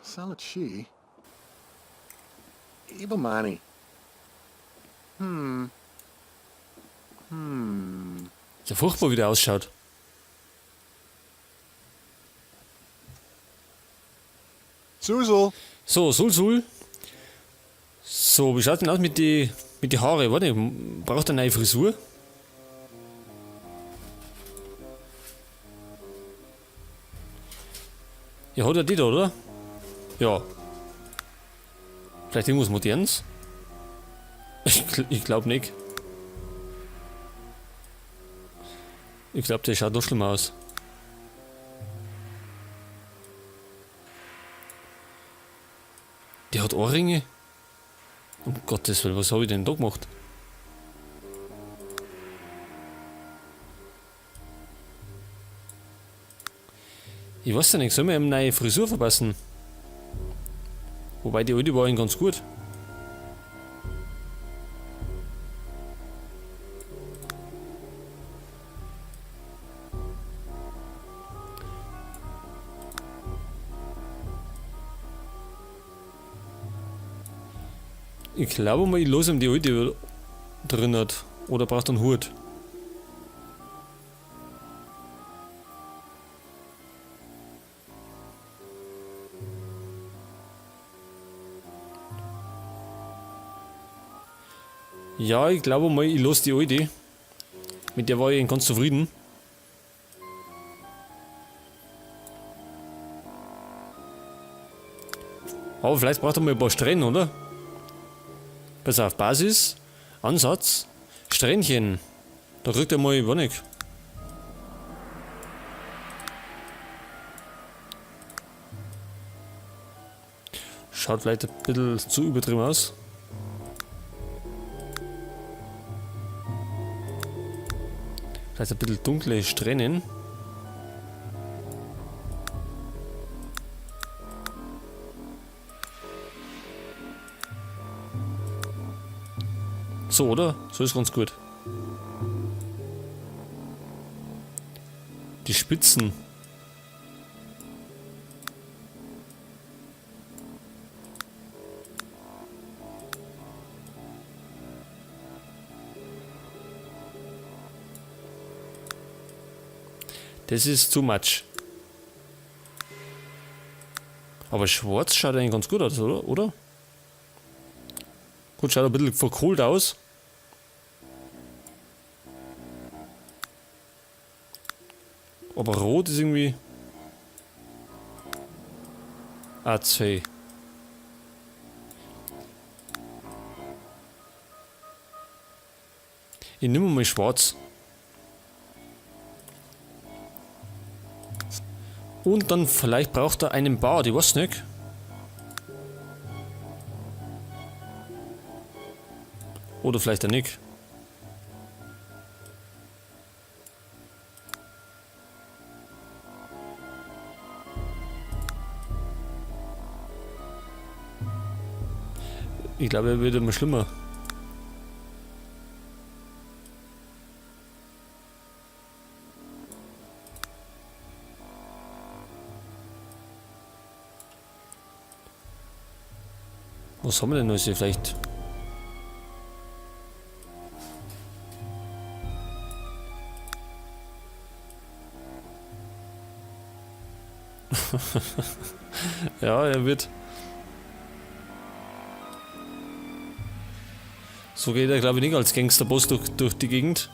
Salachi. Ibamani. Ist ja furchtbar, wie der ausschaut. Susel. So, Sul, Sul. So, wie schaut denn aus mit die, mit die Haare? Warte, braucht er eine neue Frisur? Ja, hat er die da, oder? Ja. Vielleicht irgendwas Modernes? Ich glaub nicht. Ich glaub, der schaut noch schlimmer aus. Der hat Ohrringe? Um Gottes Willen, was hab ich denn da gemacht? Ich weiß ja nicht, soll mir ihm eine neue Frisur verpassen? Wobei die alte war eigentlich ganz gut. Ich glaube mal, ich lasse ihm die alte drin hat. Oder braucht er einen Hut? Ja, ich glaube mal, ich lasse die alte. Mit der war ich ganz zufrieden. Aber vielleicht braucht er mal ein paar Strähnen, oder? Pass auf, Basis, Ansatz, Strähnchen. Da kriegt er mal, weiß nicht. Schaut vielleicht ein bisschen zu übertrieben aus. Vielleicht ein bisschen dunkle Strähnen. So, oder? So ist ganz gut. Die Spitzen. Das ist too much. Aber schwarz schaut eigentlich ganz gut aus, oder? Oder? Gut, schaut ein bisschen verkohlt aus. Aber rot ist irgendwie... A2. Ich nehme mal schwarz. Und dann vielleicht braucht er einen Bart, ich weiß nicht. Oder vielleicht auch nicht. Ich glaube, er wird immer schlimmer. Was haben wir denn noch hier vielleicht? Ja, er wird. So geht er, glaube ich, nicht als Gangsterboss durch die Gegend.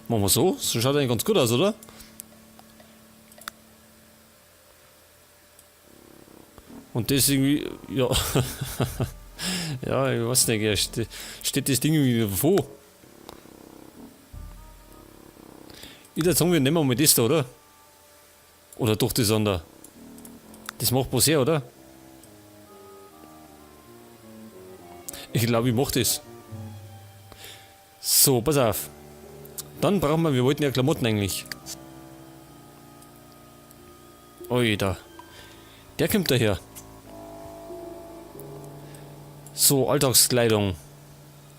Machen wir so. So schaut eigentlich ganz gut aus, oder? Und das irgendwie, ja. Ja, ich weiß nicht, er steht das Ding irgendwie davor. Ich würde sagen, wir nehmen mal das da, oder? Oder doch das andere. Das macht was her, oder? Ich glaube, ich mach das. So, pass auf. Dann brauchen wir, wir wollten ja Klamotten eigentlich. Ui, da. Der kommt daher. So, Alltagskleidung.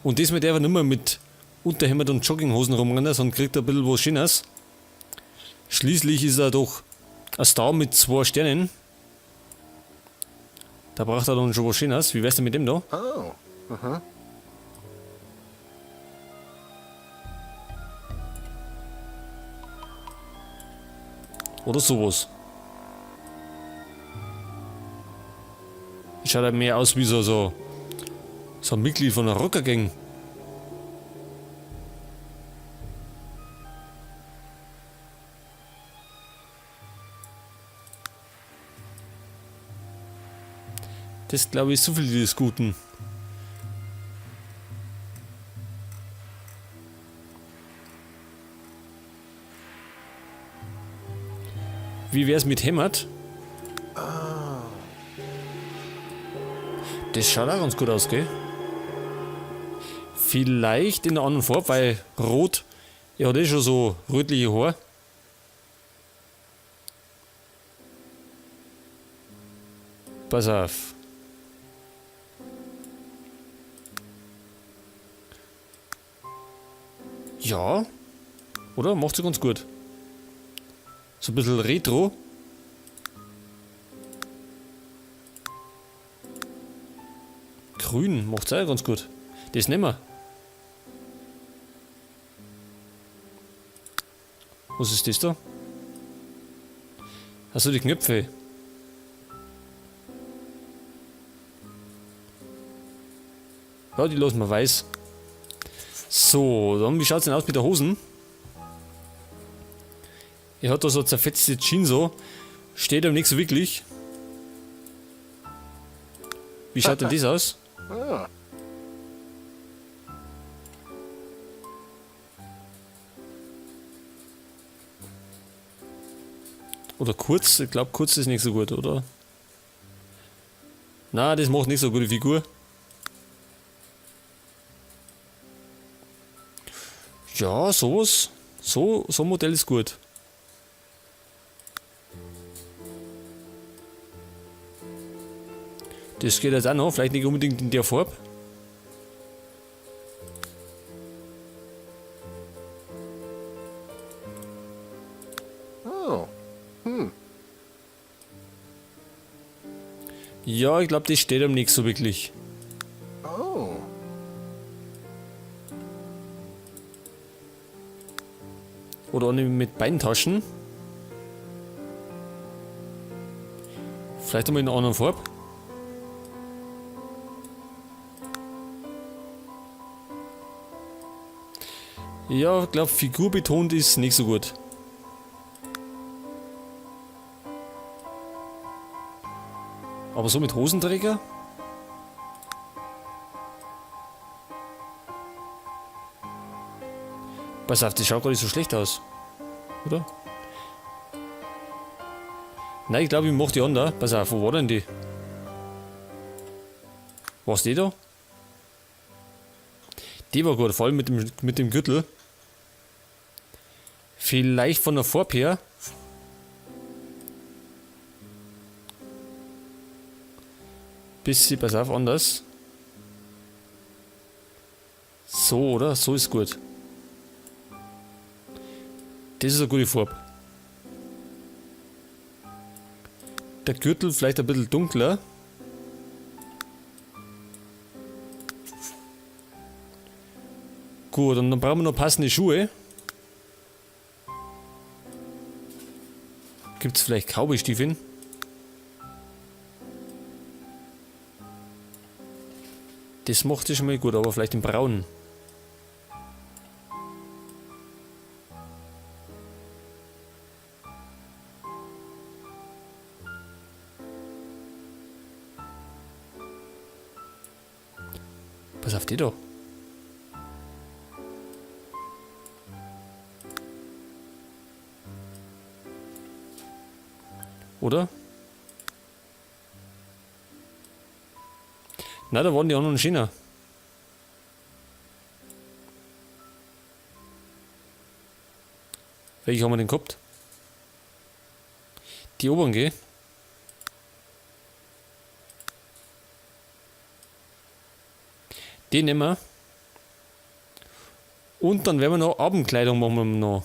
Und diesmal darf er nicht mehr mit Unterhemd und Jogginghosen rumrennen, sondern kriegt ein bisschen was Schönes. Schließlich ist er doch ein Star mit 2 Sternen. Da braucht er dann schon was Schönes. Wie wär's denn mit dem da? Oh. Aha. Oder sowas. Schaut halt mehr aus wie so ein Mitglied von einer Rockergang. Das, glaube ich, ist zu viel des Guten. Wie wär's mit Hämmert? Das schaut auch ganz gut aus, gell? Vielleicht in einer anderen Farbe, weil rot, er hat eh schon so rötliche Haare. Pass auf. Ja, oder? Macht sie ganz gut. So ein bisschen retro. Grün macht's auch ganz gut. Das nehmen wir. Was ist das da? Achso, die Knöpfe. Ja, die lassen wir weiß. So, dann wie schaut's denn aus mit der Hosen? Er hat da so zerfetzte Jeans so. Steht ihm nicht so wirklich. Wie schaut denn das aus? Ah. Oder kurz, ich glaub, kurz ist nicht so gut, oder? Na, das macht nicht so eine gute Figur. Ja, sowas. So ein Modell ist gut. Das geht jetzt auch noch, vielleicht nicht unbedingt in der Farbe. Oh. Ja, ich glaub, das steht ihm nicht so wirklich. Oh. Oder auch nicht mit Beintaschen. Vielleicht einmal in einer anderen Farbe. Ja, ich glaub, figurbetont ist nicht so gut. Aber so mit Hosenträger? Pass auf, das schaut gar nicht so schlecht aus. Oder? Nein, ich glaub, ich mach die andere. Pass auf, wo war denn die? War's die da? Die war gut, vor allem mit dem Gürtel. Vielleicht von der Farbe her. Bisschen, pass auf, anders. So, oder? So ist gut. Das ist eine gute Farbe. Der Gürtel vielleicht ein bisschen dunkler. Gut, und dann brauchen wir noch passende Schuhe. Gibt's vielleicht Cowboy-Stiefeln? Das macht sich schon mal gut, aber vielleicht in braun. Pass auf die da. Oder? Na, da waren die anderen schöner. Welche haben wir denn gehabt? Die oberen, gell? Die nehmen wir. Und dann werden wir noch Abendkleidung machen wir noch.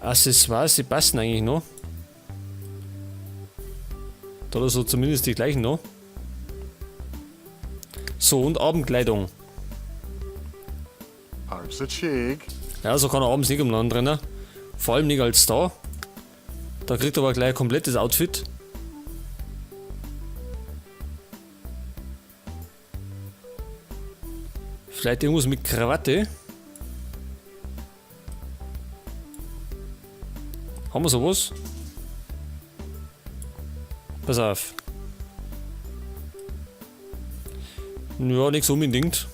Accessoires, die passen eigentlich noch. Da oder so zumindest die gleichen noch. So, und Abendkleidung. Ja, so kann er abends nicht umeinander rennen. Vor allem nicht als Star. Da kriegt er aber gleich ein komplettes Outfit. Vielleicht irgendwas mit Krawatte. Haben wir sowas? Pass auf. Ja, nichts unbedingt.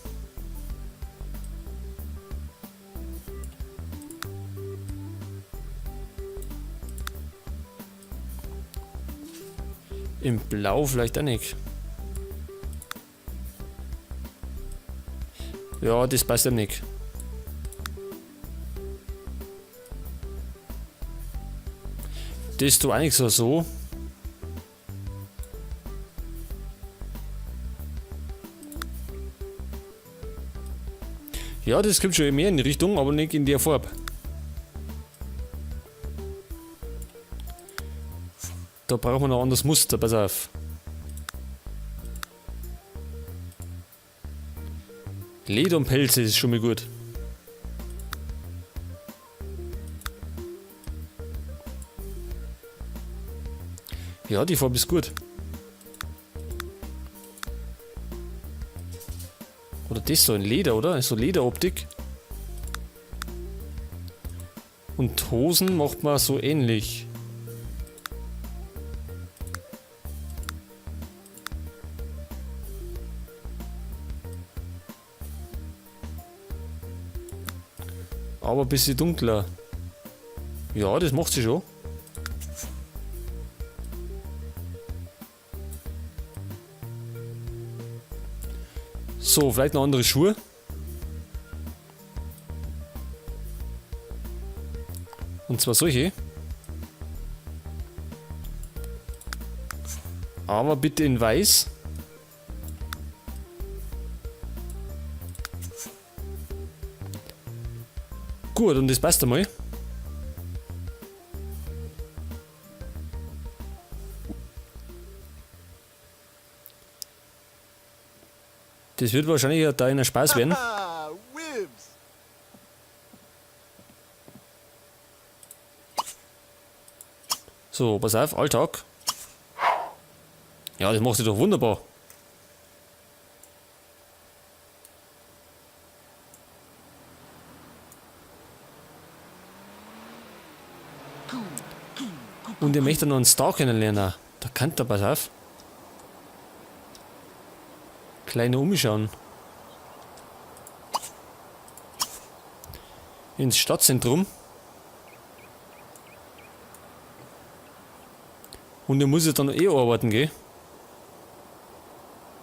Im Blau vielleicht auch nicht. Ja, das passt ihm nicht. Das ist doch auch nicht so. Ja, das kommt schon mehr in die Richtung, aber nicht in der Farbe. Da brauchen wir noch ein anderes Muster, pass auf. Leder und Pelze ist schon mal gut. Ja, die Farbe ist gut. Oder das so in Leder, oder? So Lederoptik. Und Hosen macht man so ähnlich. Aber ein bisschen dunkler. Ja, das macht sie schon. So, vielleicht noch andere Schuhe. Und zwar solche. Aber bitte in weiß. Gut, und das passt einmal. Das wird wahrscheinlich ja da einer Spaß werden. So, pass auf, Alltag. Ja, das macht sich doch wunderbar. Und ihr möchtet noch einen Star kennenlernen. Da kann der, pass auf. Kleine umschauen. Ins Stadtzentrum. Und er muss ja dann eh arbeiten gehen.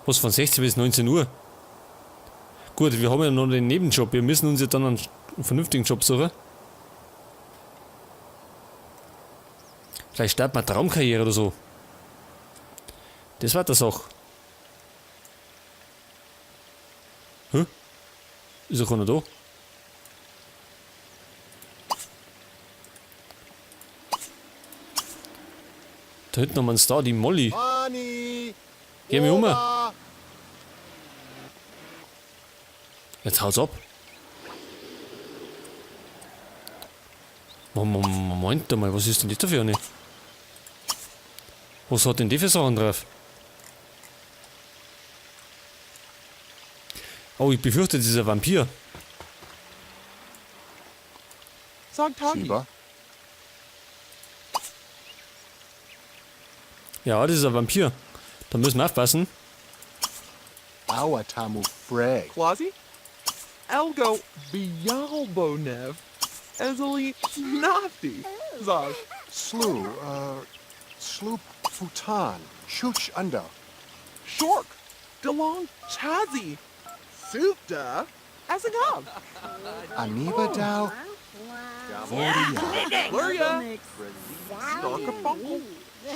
Was von 16 bis 19 Uhr? Gut, wir haben ja noch den Nebenjob. Wir müssen uns ja dann einen vernünftigen Job suchen. Vielleicht starten wir Traumkarriere oder so. Das war das auch. Hä? Ist er keiner da? Da hinten haben wir einen Star, die Molly. Geh mir um. Jetzt haut's ab. Moment mal, was ist denn das da für eine? Was hat denn die für Sachen drauf? Oh, ich befürchte, das ist ein Vampir. Shiba. Ja, das ist ein Vampir. Da müssen wir aufpassen. Awatamu Frey. Quasi? Elgo Bialbonev Ezeli Nafti Zog Slu, Slu Futan. Chuch Unda. Shork DeLong Chazi Sufta Asagov Aniba Dao. Voria. Luria Starkafunkel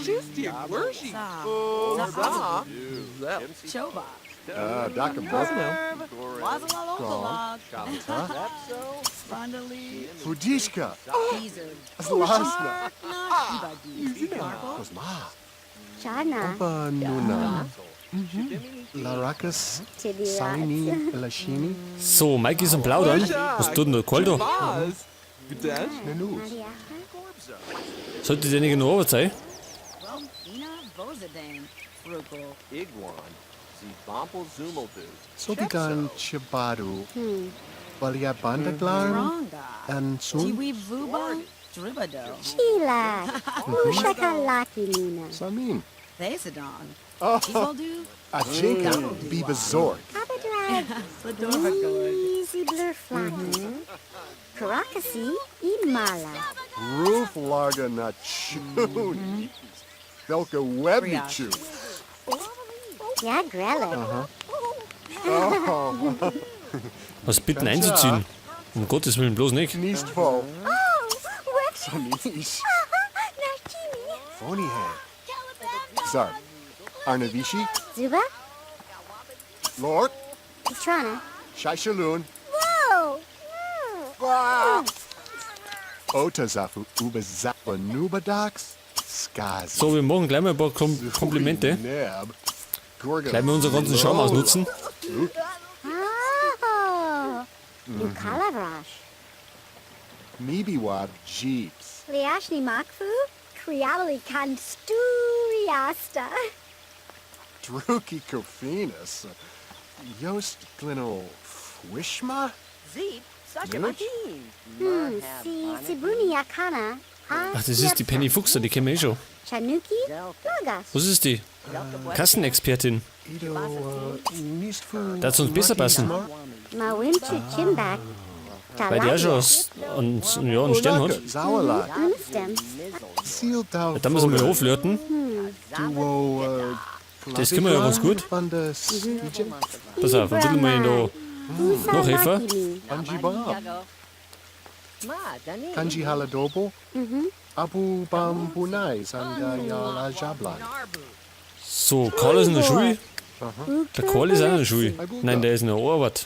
Shistia Glurshi Za Zep Choba. Dr. Gosno Gong. Fudishka. Lasna. Kozma. Chana. Opa Nuna. Larakas. Saini Lashini. So, Mike ist am Plaudern. Was tut denn der Karl da? Baz. Gdesh. Nanus. Sollte der nicht in der Arbeit sein? Sobigan Chibadu. Valiabandaglarn. And Sun. Chila. Ushakalaki Nuna. Samin. Ajinka Bibazork. Abadrag. Easy Blur Flaki. Karakasi Imala. Roof Larga Nachuni. Velka Webnichu. Jagrella. Was bitten einzuziehen? Um Gottes Willen, bloß nicht. Nistfo. Oh, Web. Samish. Nachimi. Fonihe. Zar. Arnavishi. Zuba. Lord. Petrana. Shaishalun. Whoa. Otazafu Ubazapa Nubadax. Skazi. So, wir machen gleich mal ein paar Komplimente. Neb. Gorga. Gleich mal unseren ganzen Charme ausnutzen. Oh. Nukalavrash. Mibiwab Jeeps. Liashni Makfu. Kriabali Kansturiasta. Druki Kofinas. Yost Glinol Fwishma? Si Sibuni Akana. Ach, das ist die Penny Fuchs, die kennen wir eh schon. Chanuki. Lagas. Was ist die? Kassenexpertin. Ido Nistfu. Das uns besser passen. Mawinchu Chimbak. Weil der schon einen, ja, einen Stern hat. Zawala. Unstem. Seal Dao. Da müssen wir mal anflirten. Duo. Das können wir ja ganz gut. Bunda Skije. Pass auf, ein bisschen mal da. Noch Eva? Bungie Bob. Kanji Haladobo. Abu Bambunai Sanga Yala Jablan. So, Karl ist in der Schule. Der Karl ist auch in der Schule. Nein, der ist in der Arbeit.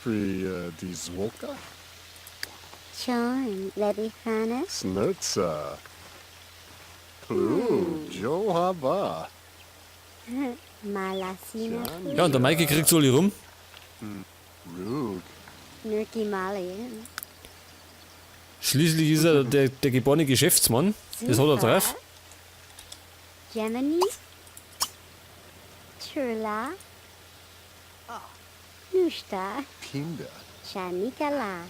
Free die Zwolka? Chon. Lebifanis. Snurtza. Plu Johaba. Malasina. Ja, und der Maike kriegt so alle rum. Rug. Nurki Malian. Schließlich ist er der geborene Geschäftsmann. Das hat er drauf. Gemini. Churla. Nushta. Pinda. Shanikala.